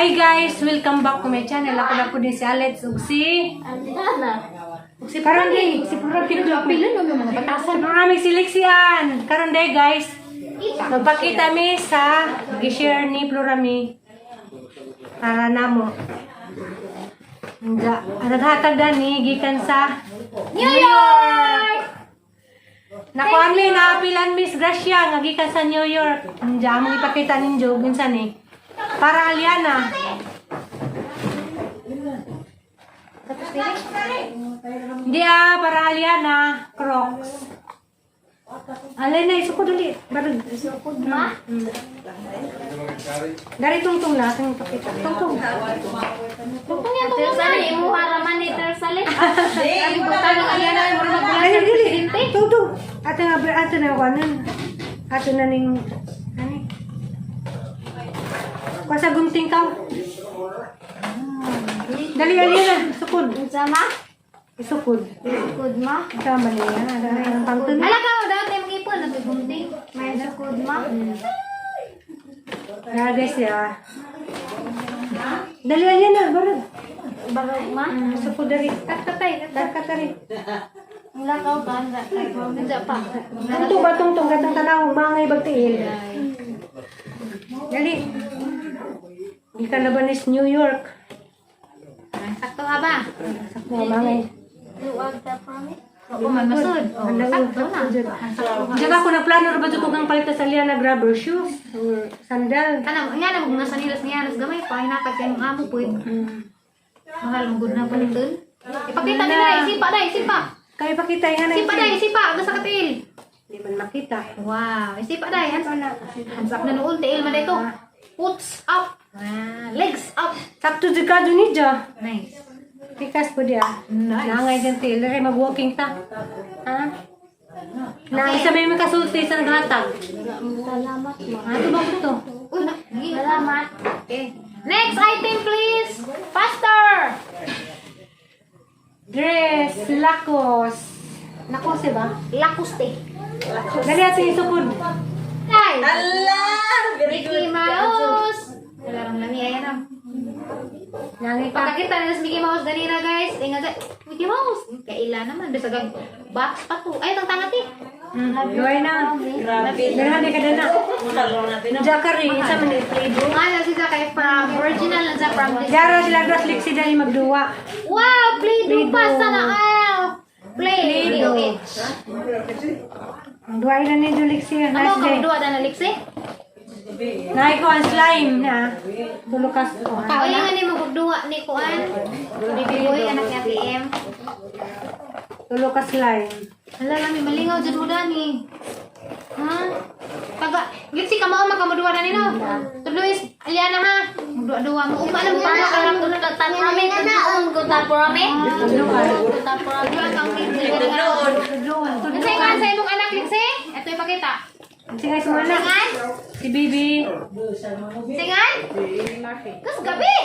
Hi guys! Welcome back to my channel. Ako na po din si Alex ug si Aliana. Ug si karon di si Pura Pila no mga batasan. Pura mi si Lixian. Karon day guys. Magpakita mi sa gi-share ni Plurami para namo. Nga, ang naghatag dani gikan sa New York! Nakuan mi naapilan Miss Gracia nga gikan sa New York. Nga among ipakita ninyo kinsa ni. Para Aliana. Hindi ah, para Aliana, Crocs. Alay na, isukod ulit. Barag, isukod ma. Dari tungtong na, ating ipakita. Tungtong. Tungtong yan, tungtong sali. Imuha raman ni Tersali. Sabi ko, tanong Aliana, mura magbulan Ay, sa dili. presidente. Tungtong. Ato na, ato na, kanon. Ato na ning, ano Kuha sa gunting ka. Dali, Aliana, isukod. Sama? Isukod. Sukod ma? Tama niya. Ang pangtun. Ala ka, dapat na imong ipon, nagugumting. May sukod ma? Kaya guys, ya. Dali, Aliana, barag. Barog ma? Isukod dali. Katkatay, Katari. Ang lakaw ka, ang lakaw. pa. Tungtong ba tungtong katang tanaw mangay bagtiil. Dali. Gikan na ba ni New York? Sakto ha ba? Sakto mangay. Luwag ta pa mi? Oo, man masud. Oh, sakto na. Diyan ako nagplano ra ba jud ko kang palit sa Liana grabber shoes or sandal. Kanang nga na mga sanilas niya nas gamay pa hinatag sa imong amo pud. Mahal mo gud na paliton. Ipakita nila, isipa dai, isipa. Kaya pakita nga na. Isipa dai, isipa, basta ka tiil. Hindi man makita. Wow, isipa dai. Hands, hands up na noon, tiil man dito. Puts up. Ah, legs up. Sakto jud ka dun niya. Nice. Pikas po diya. Nice. Nangay dyan tiil. Dali mag-walking ta. Ha? Na isa may makasulti sa naghatag. Salamat ma. Ano ba ko to? Uy, salamat. Okay. Next item please. Faster. Dress, lakos. Lakos, eh ba? Lacoste. Dali atin isukod. Guys. Allah! Very Mickey good. Mouse. Wala rang lami, ayan na. Nangay ka. Pagkakita nila sa Mickey Mouse ganina guys, ingat sa Mickey Mouse. Kaila naman, bisag ang box pa to. Ay, tang tangat eh. Luway na. Grabe. Dali ka na. Mutalong natin. no? Jakari, isa man yung play-doh. Ano siya kay from original na siya from Disney. Jara sila dress liksi dahil magduwa. Wow, Play-Doh pa Play-Doh. sana all. Play, Play-Doh. P-O-H. Ang duwa na ni Julixi. Ano Nice ka day. magduwa na Lixi? Nay ko ang slime na. Tulukas ko. Kaoy nga ni magduwa ni Kuan. Baby boy, anak ni Ate M. Tulukas slime. Hala lami malingaw jud mo dani. Ha? Taga, Lixi ka mao man ka moduwa na nino. Tuloy, Aliana ha. Magduwa-duwa mo. Ugma na mo ka lang kuno ka tanami. Duwa kang Lixi. Tudluan. Kasi nga sa imong anak Lixi? Ito ipakita. Sige, sumana. Singan? Si Bibi. Singan? Kus gabi.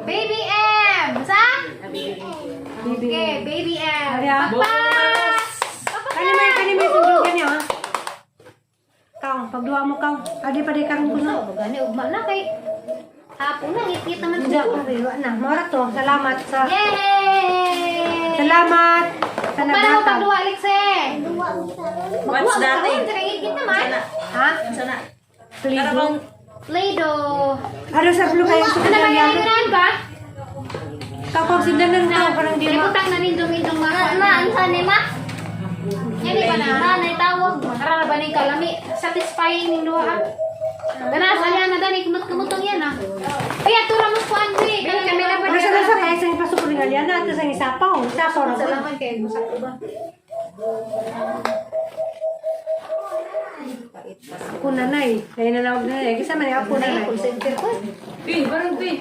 Baby M. Sa? Bibi. Okay, baby M. Arya. Pagpas! Kani may sundog niya ha. Kang, pagduwa mo kang. Adi pa di kang kuno. Puno. Gani ugma na kay hapon na ngit-ngit naman Diya, ko. wa na. Mora to. Salamat sa Yay! Salamat sa Paano mo naghatag. pagduwa, Lixi? What's that? Kay ngit-ngit naman. Ha? Sana. Please. Para bang Play-Doh. Ano sa blue kayo Ano ba yung ganahan ba? Kapag sindanan ka, parang di ma. Ibutang na nindong indong mga. Na, na, ni ma? Yan ba na? Na, naitawag mo. Tara ba ni kalami? Satisfying ning duha ah. Dana, sa na dani kumot-kumotong yan ah. Kaya tura mo ko Andre. Kami na Ano sa nasa kaya sa ipasok ko rin na ato sa isapaw. Isapaw ra ko. Salamat kay mo sa ba. Ako nanay. Dahil nanawag na nanay. Kasi man ako nanay. Call center ko. Pi, parang pi.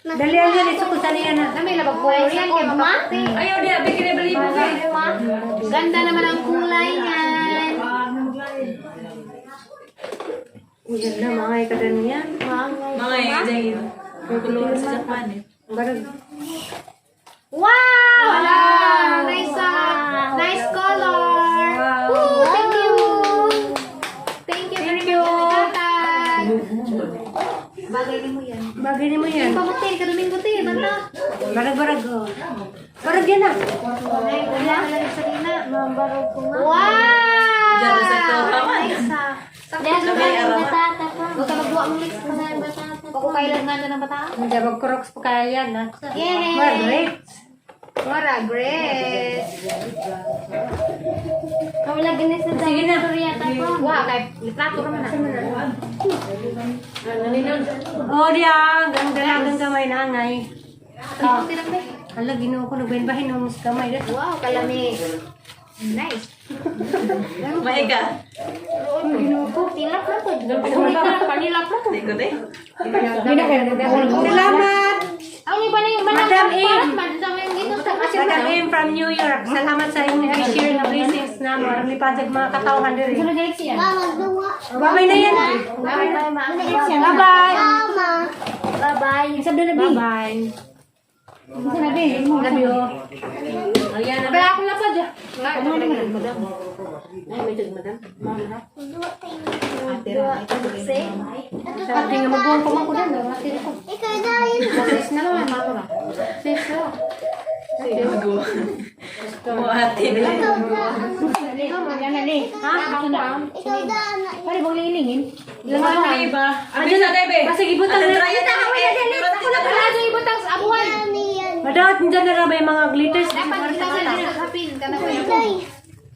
Dali yan isukod sa niya na. Nami labag color yan kay makaputi. Ayaw di, abi kinabali mo kay. Ganda naman ang kulay niyan. Uy, na mga ikadan niya. Mga eh, kulong sa Japan eh. Barag. Wow! Ala, nice ah, nice color. Wow. Woo, thank you. Thank you very Thank you. much. Tatag. Bagay din mo yan. Bagay ni mo yan. Pamutin, kadomingo te, banta. Barag-barag oh. Barag yan ah. Ay, wala na sa rina. Wow! Diyan sa tuhaman. Nice ah. Huwag ka magduwa mong lips. Huwag ko kailan nga na ng bata. Hindi, mag-crocs pa kaya yan ah. Yay! Well, great. What a great! Sige na. Wow, kay litrato naman ah. Oh, diya. Ang dalagang gamay na angay. Ah. lang be. Hala, ginoo ko. Nagbahin-bahin ang mas gamay. Wow, kalami. Nice. Mahiga. Oh, ginoo ko. Tilap na to. Panilap na to. Hindi ko de. Salamat! Ang iba na yung manang Madam Im. Man, sa yung ito sa kasi Madam M from New York. Salamat sa inyong i-share na blessings na marami pa dyan mga katauhan diri. Bye-bye na yan. Bye-bye. Bye-bye. Bye-bye. Love you. Kaya ako na pa dyan. Sa ating nga magbuong pa man ko din. Sis na naman, mama ba? Sis na. Mago. Mo ate de. Pare bang lilingin? Ano ba? Abi sa debe. Basta gibutang na. Wala doon ibutang sa abuhan. Madawat dyan na ra ba yung mga glitters? Dapat kita sa hapin ka na kuya.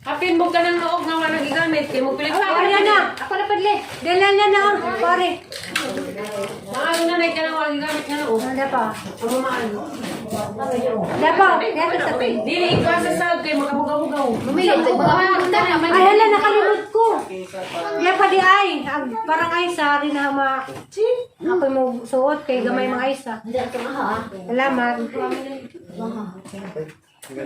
Hapin mo ka ng noog nga wala gigamit kay mo pilit. Oh, yan na. Ako na padle. Dala na na. Pare. Maano na nay ka nang wala gigamit nga noog. Wala pa. Amo maano. Wala pa. Kaya sa Dili ikaw sa sag kay makahugaw-hugaw. Bumili ko ba? Ay, hala, nakalimot ko. Kaya pa di ay. Parang ay sa rin na ma... Ako mo suot kay gamay mga ay sa. Salamat. Oh,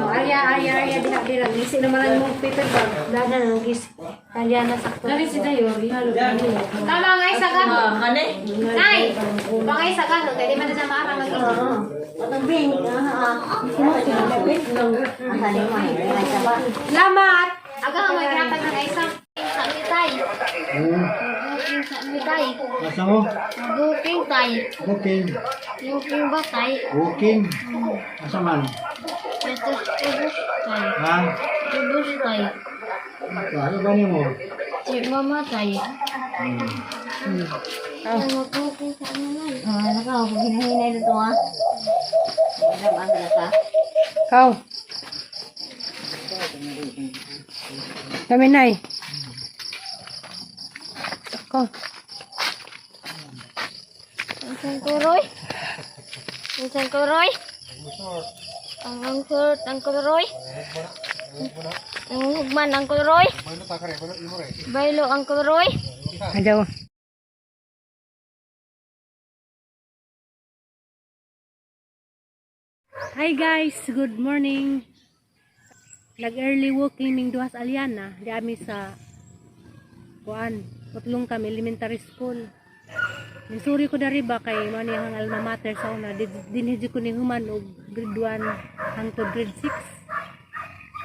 Arya, Arya, Arya, diha, diha. Gisi naman ang mong paper bag. Dana nang gisi. Arya na sakto. Dali si Dayo, gihalo. Tama ang ay sa gano. Kane? Nay, bang ay sa gano kay di man na maarang mag Salamat! Aga ang may gratag ng ay sa. Asa mo? Booking tay. Booking. Booking ba tay? Booking. Asa man? Ito ubos tay. Ha? Ubos tay. Ano ba nimo? Si mama tay. Ano booking sa ano man? Ah, naka, hinahinay na to ah. Madam, ang ka. Kau. Kami nay. Ako. Isang kuroy. Isang kuroy. Ang angkor, ang kuroy. Ang hugman ang kuroy. Baylo ang kuroy. Ayaw. Hi guys, good morning. Nag-early walking ming duhas Aliana, di ami sa kuan, putlong kami elementary school. Misuri ko dari ba kay mao ni ang alma mater sa una, dinhi jud ko ni human og grade 1 hangtod grade 6.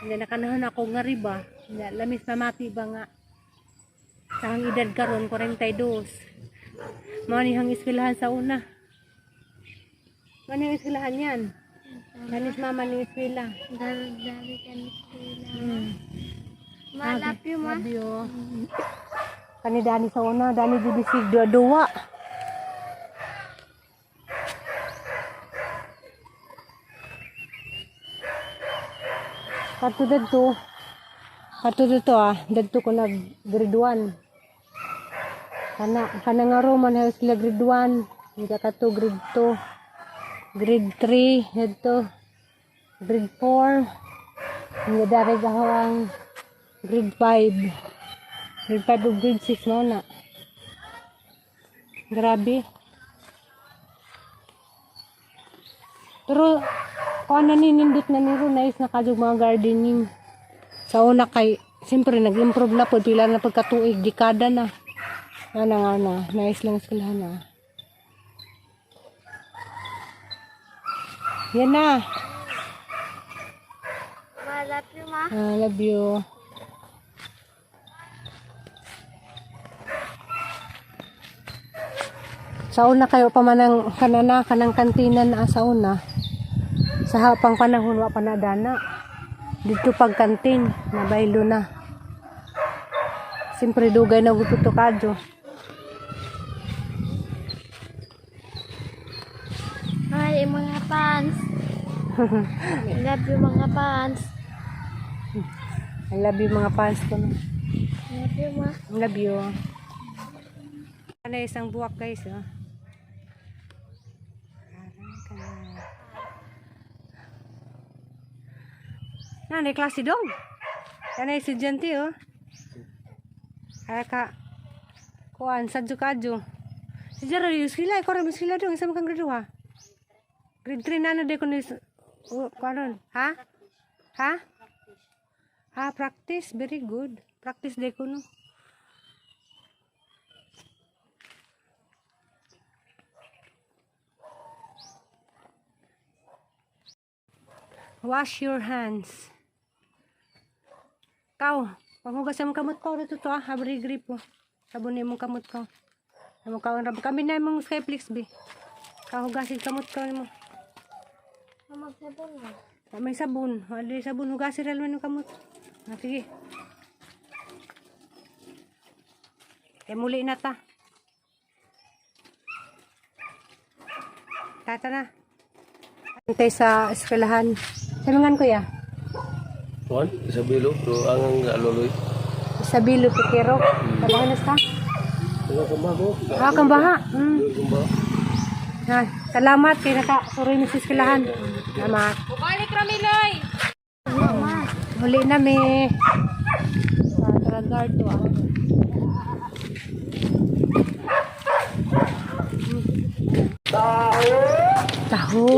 Hindi nakanahon ako nga riba, Nga, lamis mamati ba nga sa ang edad karon 42. Mao ni ang eskwelahan sa una. Mao ni ang eskwelahan yan. Kanis mama ni eskwela. Dari kami sila. Malapyo ma. Love you. Kani dani sa una, dani di bisig dua-dua. Kato dadto. Kato dadto ah, dadto ko nag grade 1. Kana kana nga Roman house sila grade 1, hindi kato grade 2. Grade 3 dadto. Grade 4. Hindi dari ako ang grade 5. Grade 5 o grade 6 mo na. Grabe. Pero, kung ano ninindot na niro, nice na kadyog mga gardening. Sa una kay, siyempre nag-improve na po, pila na pagkatuig, dekada na. Ano nga na, nice lang sila na. Yan na. Malapyo ma. I love you. Sa una kayo pa man ang kanana kanang kantina na sa una. Sa hapang panahon wa pa na dana. Dito pag kantin, nabaylo na. Siyempre dugay na gud to kadyo. Ay, mga pants. I love you mga pants. I love you mga fans ko. No? I love you ma. I love you. Ano isang buwak guys, oh. Parang ka na. Nanay klase dong. Kanay estudyante oh. Kaya ka kuan sadyo kadyo. Si Jaro yung sila, ikaw rin sila dong isa makang grade ha. Grade 3 na ano de kun is oh, kuanon, ha? Ha? Ah, practice, very good. Practice de kuno. Wash your hands. Kaw, paghugas sa mong kamot ko rito to ah, habri gripo. Sabon imong kamot ko. Amo kaon ra kami na imong Skyflix bi. Kahugasin kamot ko nimo. Magsabon na. Wa may sabon, wa di sabon hugasin ra man imong kamot. Ah, sige. Kay muli na ta. Tata na. Antay sa eskwelahan. Sabi kuya? Juan, Isabelo, pero ang aloloy. Isabelo Piquero. Trabaho na sa? Ano kumba ko? Ah, kambaha. Kumba. Ah, salamat kay naka turoy ni sa eskwelahan. Salamat. Balik Ramiloy! Huli na mi. Sa Tragardo ah. Taho.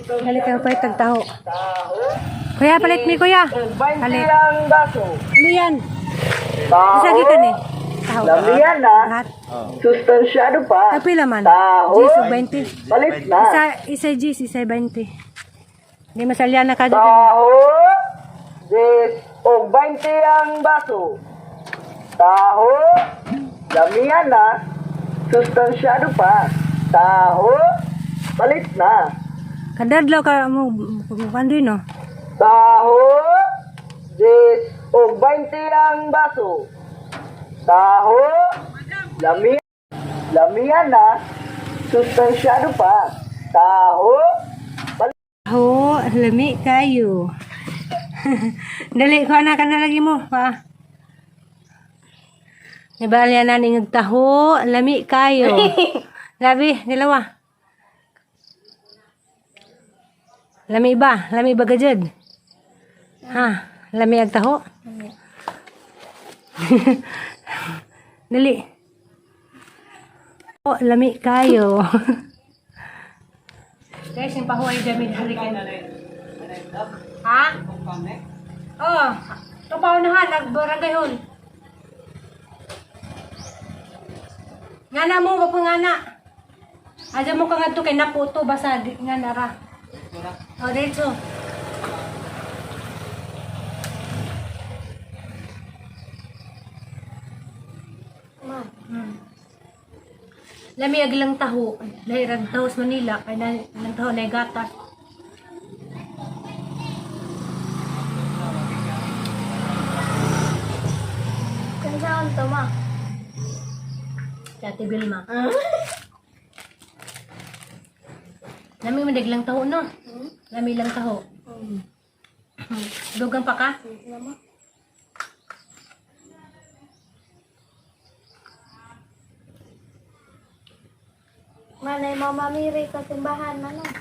Dali kayo pa itag taho. Kuya, palit mi kuya. Palit. Ano yan? Isa gikan eh. Taho. Lamian na, Lahat. sustansyado pa. Tagpila man. Taho. Gis ug 20. Palit na. Isa isa Gis, isa 20. Di masalya na ka dito. Taho, 10 o 20 ang baso. Taho, lamian na, sustansyado pa. Taho, palit na. Kadadlaw ka mo kandoy no. Taho, 10 o 20 ang baso. Taho, lamian na, sustansyado pa. Taho, palit. Ho, lami kayo. Dali ko na ka na lagi mo pa. Nibalya na ning taho, lami kayo. Labi, dalawa. Lami ba? Lami ba gajud? Ha? Lami ag taho? Dali. Oh, lami kayo. Guys, yung pahuay dami dali kayo. Ha? Oh, tupaw na ha, nagbarangay hon. Ngana mo, wag mo ngana. Aja mo ka nga to kay naputo, basta di, nga nara. Oh, dito. Ma. Lami ag lang taho. Lahi rag taho sa Manila kay na nang taho na gatas. Kansaon to ma? Si Ate Vilma. Lami man lang taho no. Lami lang taho. Dugang pa ka? Mama. Manay Mama Miri sa simbahan manong.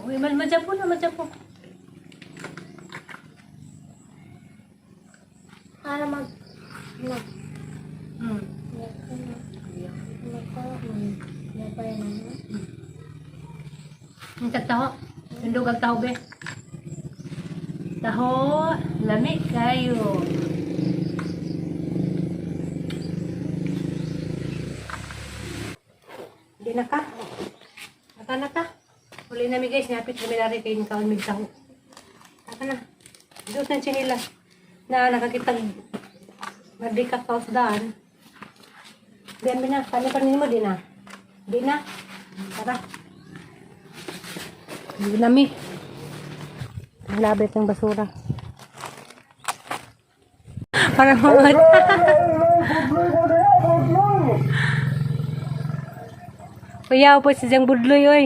Uy, mal madyapo na, madyapo. Para mag nag Ang tagtaho. Yung dugang taho, be. Taho, lami kayo. Di na ka. Ata na ka. Uli na mi guys, napit kami na rin kayo kaon mig taho. Ata na. Doon sa chinilas na nakakitag madika ka daan. Diyan mi na, kani pa nimo di na. Di na. Tara. Di na mi. Ang labit ng basura. Para mga Kuya, po si Jang Budloy, oy.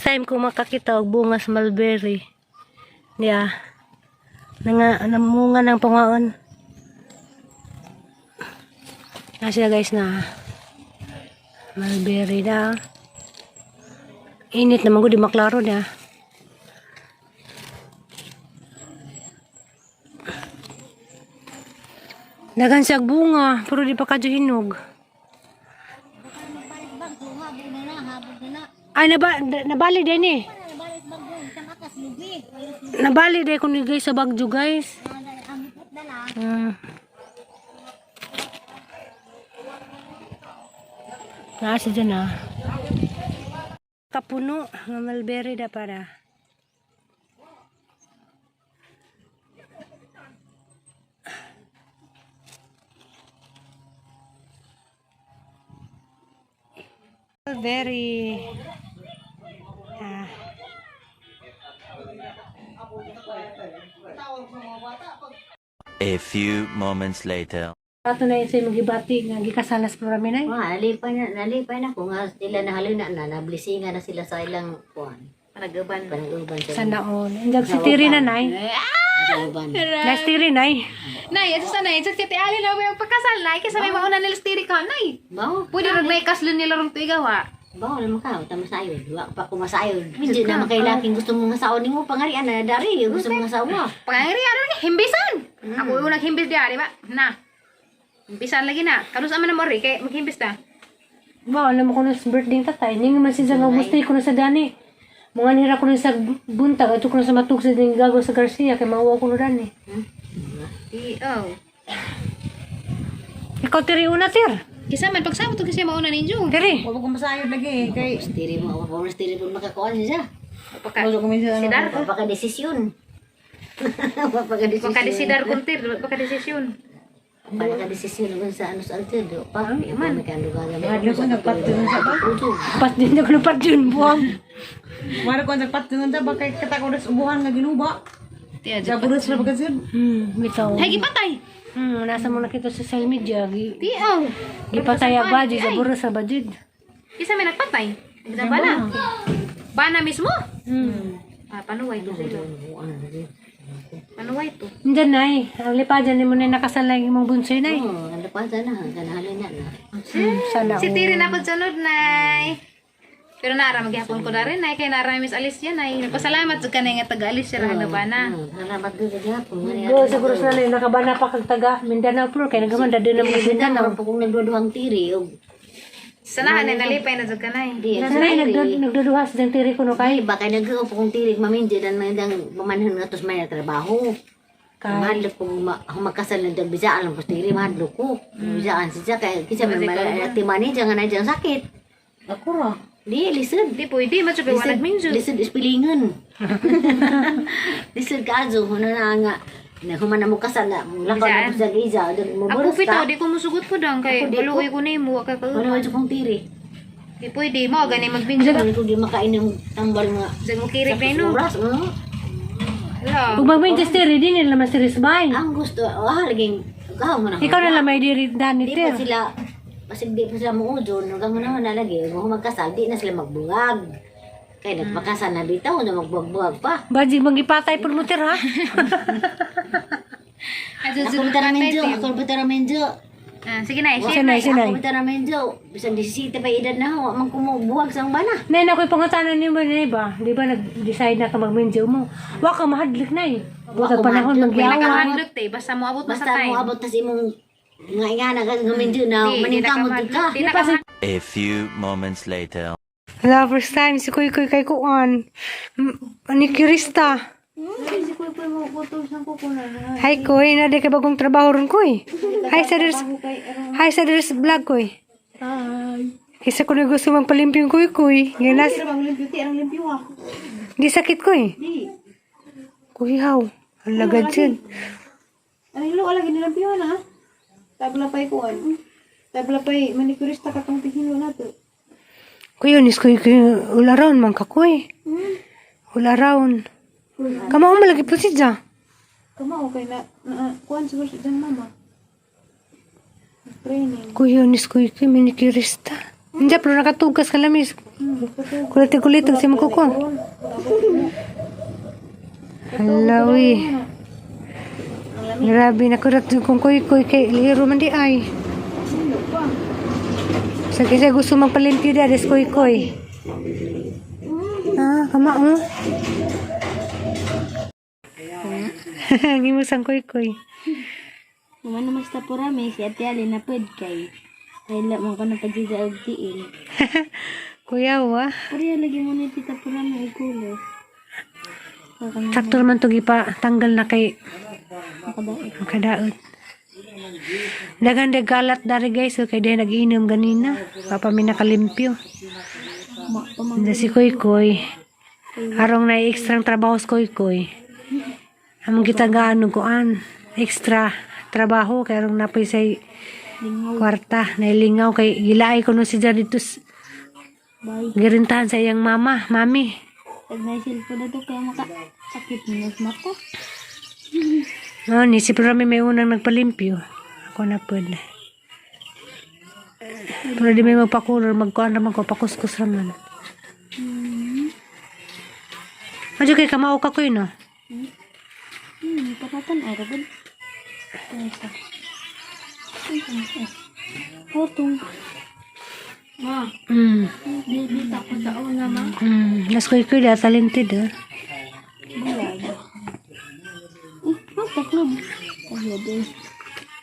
Time ko makakita og bunga sa mulberry. Yeah. Nanga namunga ng pangaon. Na sila guys na mulberry na. Init naman ko di maklaro na. Dagan siya bunga, pero di pa kadyo hinog. Ay, nabali din eh. Nabali din ko ni guys sa bagyo guys. Nasa dyan ah. Kapuno, nga mulberry da para. Mulberry. Ah. A few moments later. Ato na yun sa imong gibati nga gikasalas pa rami nay. Wa, nalipay na ko nga sila nahalina na, nablesingan na sila sa ilang kuan. Panag-uban. Panag-uban Sa naon. Andiyan si Tiri na nay. Sa uban. Last Tiri nay. Nay, ito sa nay, sa Titi Ali na may pagkasal nay kasi may mauna nila sa tiri ka nay. Bao, Pwede rin may kaslon nila rong tuigaw ha. bao naman ka, tama sayon. Wa pa ko masayon. Medyo na makailaking gusto mo nga saon nimo pangarian na dari, gusto mo nga sawa. Pangangiri ano ni himbisan. Ako yung naghimbis diya, di ba? Na. Himbisan lagi na. Kanus man na mo ri kay maghimbis ta. Wow, alam mo ko na sa birthday ng tatay. Ning man siya nga gusto ko na sa dani. Mga nira ko na sa buntag ato ko na sa matug sa gago sa Garcia kay mauwa ko na dani. Di oh. Ikaw Tiri una Tir. Kisa man pagsabot to kasi mauna ninyo. Tiri. Wala ko masayod lagi kay Stiri mo, wa stiri po makakuan siya. Pagka Wala ko minsan ano. sidar Pagka desisyon. Pagka desisyon. Baka desidar kuntir, baka desisyon. Pagka desisyon kung sa ano sa alter do pa. Man kan lugar na. Mahadlok ko nagpatun sa ba. Pat din ako lupat yun buwang. Mara ko nagpatun sa ba kay katako ubuhan nga ginuba. Tiya, Sa buros ra ba kasi. Bitaw. Hay gipatay. Nasa mo nakita sa social media. Gi, Di oh. gipatay ang budget sa buros sa budget. Kisa may nagpatay. Sa bana. Bana mismo. Ah, panuway to sila. Panuway to. Hindi nay. Ang lipadan ni mo na nakasalay imong bunsoy nay. Oh, ano pa sana hanggang na. Sana Si Tiri na pagsunod, nay. Pero nara maghapon ko na rin, nay. Kay nara Miss Alicia, nay. Nagpasalamat sa kanay nga taga Alicia ra na ba na. Salamat gud gihapon. Go, siguro sa nanay, nakabana pa kag taga Mindanao floor kay nagaman dado na mga Mindanao. Mindanao po kung nagduduhang tiri og Sanahan nay nalipay na jud kanay. di Nanay nagduduha sa tiri kuno kay kay ba kay nagduo po kung tiri maminjo dan may dang pamanhon nga tos may trabaho. Kay Mahadlok ko magkasal ng dag bisaan lang tiri mahadlok ko. Bisaan siya kay kisa may timani jangan aja sakit. Ako ra. Di lisod. Di pwede matsupay wala minjo. Lisod ispilingan. Lisod kaazo huno na nga na human na mo kasal na lakaw na ko sa giza mo Ako boros pito ka. di ko musugot po dang kay Ako, di baluoy ko nimo wa kay Wala kayo. man kong tiri. Di pwede mo gani magbinjo. Wala ko di makain ng tambal nga. Diyan mo kirik na no. Oras, oh. Hala. ug magmintis tiri din nila man series bay. Ang gusto, ah, laging, kahaw mo na. Ikaw na lang may diri dani Di pa tir. sila, basig di pa sila muujon, hanggang na na lagi, kung magkasal, di na sila magbuwag. Kaya nagpakasal na bitaw, na magbuwag-buwag pa. Baji magipatay pud mo tir ha. Adyo Ako bitara menjo, ako bitara menjo. Ah, sige nay, Siya share nay, nay. siya nay. Ako bitara menjo. Bisan 17 pa edad na ho, man kumubuwag sa bana. Nay na ko'y pangutanan nimo nay ba? Di ba nag-decide na ka magminjo mo? Wa ka mahadlok nay. Wa ka Wa ko panahon mahadlok. May magyawa. nakahandlok te, basta moabot mo sa Basta time. mo abot tas imong nga ingana ka nga menjo na Di, di maningkamot nakahandlok. ka. Di nakahandlok. A few moments later. Hala, first time si Kuy Kuy kay Kuan. Ani Kirista. Hi, Koy. Na di ka bagong trabaho ron, Koy. Hi sa Ders vlog, Koy. Hi. Kisa ko na gusto magpalimpyo yung Koy, Koy. Ganas. Di sakit, Koy. Di. Kuy, how? Ang lagad yun. Ano yung lagi nilimpyo na? Tabla pa'y kuan. Tabla pa'y manicurista ka tong tihilo na to. Kuy, unis, Koy, Koy. Ularon, man ka, Koy. Ularon. Kama malagi po siya. Kama okay na, na kuan siguro si dyan mama. Training. Kuy, unis, Koy, Koy. Manicurista. Hindi, pero nakatugas ka lamis. Kulit-kulit ang simko ko. Halawi. Grabe, nakurat kung kuy-kuy kay lihiro man di ay. Sa kasi gusto magpalimpyo di ades kuy-kuy. Ah, kama oh. Ang imo sang kuy-kuy. Naman naman sa purami, si Ate Ali na pwed kay. Kay la man ko na pagsiga og tiil. Kuya wa. Puriya lagi mo ni Tita Purami og kulo. Sakto naman to gipa tanggal na kay Makadaot. kadaot. Dagan de galat dari guys, so kay dahil nag-inom ganina. Papa mi nakalimpyo. Hindi si Kuy Kuy. Arong na extra trabaho sa Kuy Kuy. Among kita gaano kuan. Extra trabaho kay arong napoy say kwarta. Nailingaw kay gilaay ko no si dito girintahan sa iyang mama, mami. Pag na cellphone na to kaya maka sakit na sa mata. No, ni si Prami may unang nagpalimpyo. Ako na pwede. Pero di may magpakulor, magkuan raman ko, pakuskus raman. Madyo kay kamao ka ko yun, no? Patatan ay rabod. Ito. Potong. Ma, baby tako sa una ma. Nas kuy kuy da talented, ah. Bulag. Eh, magtaklob. Taglod eh.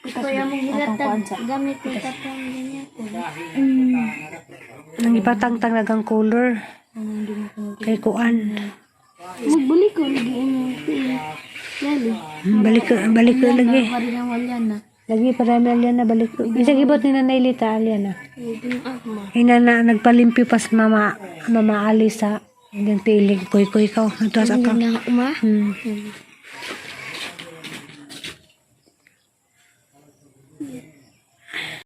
Kuya mo gilatag gamit ni tatang ganyan ko. Nang ipatangtang nagang color. Kay kuan. Magbalik ko lagi ano tiil. Lalo. Balik balik ko lagi. Pari na wala na. Lagi parami alyan na balik ko. Bisa gibot ni Nanay Lita alyan na. Yung akma. Ina na nagpalimpyo pas mama mama Ali sa yung tiling kuy kuy ka. Ito sa pa. Nga uma.